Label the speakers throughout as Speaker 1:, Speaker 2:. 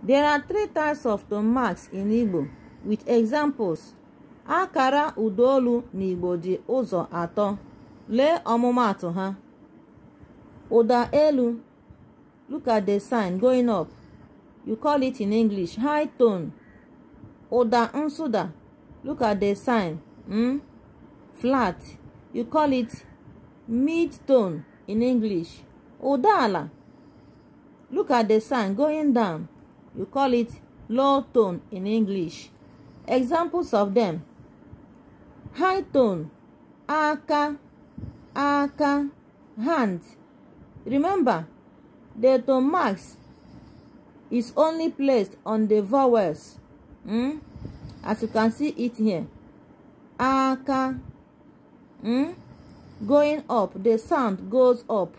Speaker 1: There are three types of tone marks in Igbo with examples. Akara ụdaolu n'Igbo dị ụzọ atọ. Lee ọmụmaatụ ha. Ụda elu. Look at the sign going up. You call it in English high tone. Ụda nsụda. Look at the sign. Flat. You call it mid tone in English. Ụda ala. Look at the sign going down. You call it low tone in English. Examples of them. High tone. Aka, aka, hand. Remember, the tone marks is only placed on the vowels. As you can see it here. Aka. Going up, the sound goes up.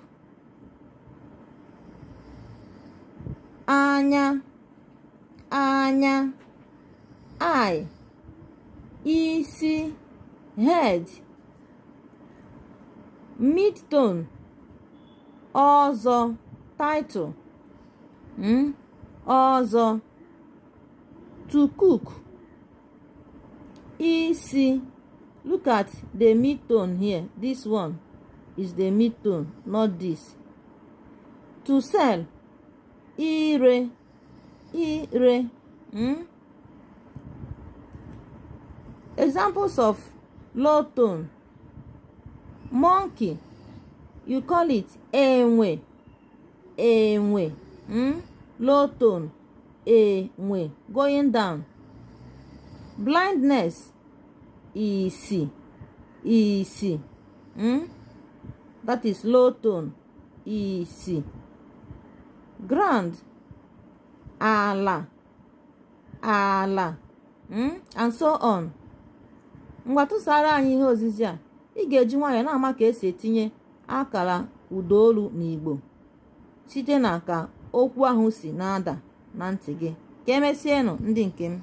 Speaker 1: Anya, anya, eye, isi, head. Mid-tone, ọzọ, title. Ọzọ, to cook. Isi. Look at the mid-tone here. This one is the mid-tone, not this. To sell, ire, ire. Examples of low tone. Monkey, you call it enwe, enwe. Low tone, enwe, going down. Blindness, isi, isi. That is low tone, isi. Ground, ala, ala, and so on. Ngwa tụsara anyị ihe ozizi a, ị ga-eji nwayọọ na-ama ka esi etinye akara ụdaolu n'Igbo site na ka okwu ahụ si na-ada na ntị gị. Ka emesienụ ndị nke m.